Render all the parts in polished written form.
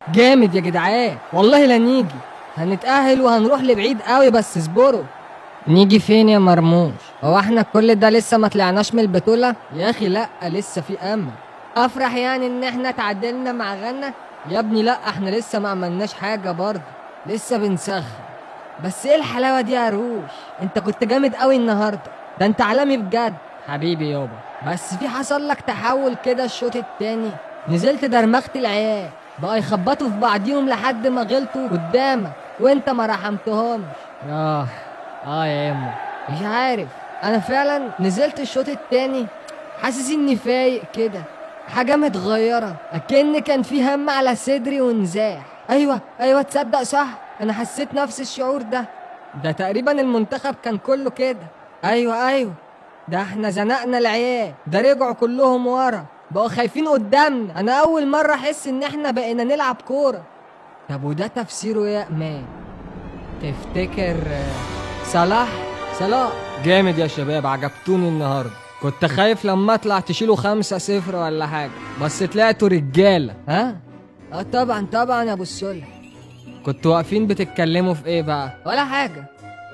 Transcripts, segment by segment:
جامد يا جدعان، والله لا نيجي، هنتأهل وهنروح لبعيد قوي، بس اصبروا. نيجي فين يا مرموش؟ هو احنا كل ده لسه ما طلعناش من البطولة؟ يا اخي لا، لسه في امل. افرح يعني ان احنا تعادلنا مع غانا؟ يا ابني لا، احنا لسه ما عملناش حاجة برضه، لسه بنسخن. بس ايه الحلاوة دي يا روش؟ انت كنت جامد قوي النهاردة، ده انت عالمي بجد. حبيبي يابا، بس في حصل لك تحول كده الشوط التاني، نزلت درمغت العيال بقى يخبطوا في بعضيهم لحد ما غلطوا قدامك وانت ما رحمتهمش. اه اه يا اما مش عارف، انا فعلا نزلت الشوط التاني حاسس اني فايق كده، حاجة متغيرة، اكن كان في هم على صدري ونزاح. ايوه ايوه، تصدق صح، انا حسيت نفس الشعور ده. ده تقريبا المنتخب كان كله كده. ايوه ايوه، ده احنا زنقنا العيال، ده رجعوا كلهم ورا، بقوا خايفين قدامنا. انا اول مرة احس ان احنا بقينا نلعب كورة. طب وده تفسيره ايه يا امان؟ تفتكر صلاح؟ صلاح جامد يا شباب، عجبتوني النهارده. كنت خايف لما اطلع تشيلوا 5-0 ولا حاجة، بس طلعتوا رجالة. ها؟ اه طبعا طبعا يا ابو السلح. كنتوا واقفين بتتكلموا في ايه بقى؟ ولا حاجة،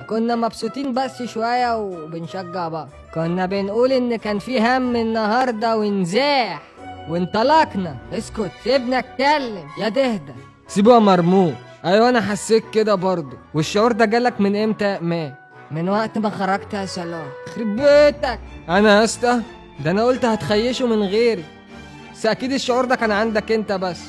كنا مبسوطين بس شوية وبنشجع بعض. كنا بنقول ان كان في هم النهاردة ونزاح وانطلقنا. اسكت سيبنا اتكلم يا دهدى. سيبه يا مرموش. ايوه انا حسيت كده برضه. والشعور ده جالك من امتى يا امان؟ من وقت ما خرجت يا صلاح. يخرب بيتك. انا يا اسطى ده انا قلت هتخيشه من غيري، بس اكيد الشعور ده كان عندك انت بس.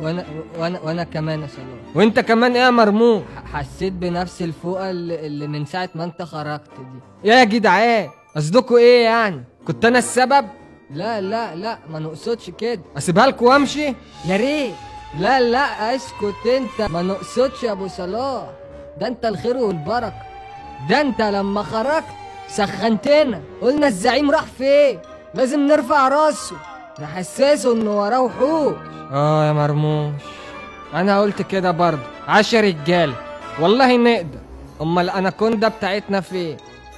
وانا وانا وانا كمان يا صلاح. وانت كمان ايه يا مرموش؟ حسيت بنفس الفوقه اللي من ساعة ما انت خرجت دي. يا جدعان قصدكوا ايه يعني؟ كنت انا السبب؟ لا لا لا، ما نقصدش كده. اسيبها لكم وامشي؟ يا ريت. لا لا اسكت انت، ما نقصدش يا ابو صلاح، ده انت الخير والبركة، ده انت لما خرجت سخنتنا، قلنا الزعيم راح فين، لازم نرفع راسه نحسسه انه وراه وحوش. اه يا مرموش انا قلت كده برضه. 10 رجاله والله نقدر. امال الاناكوندا بتاعتنا فين؟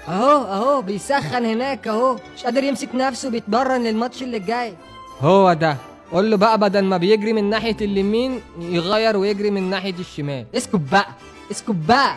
اهو اهو بيسخن هناك اهو، مش قادر يمسك نفسه، بيتمرن للماتش اللي جاي. هو ده، قول له بقى بدل ما بيجري من ناحية اليمين يغير ويجري من ناحية الشمال. اسكت بقى اسكت بقى.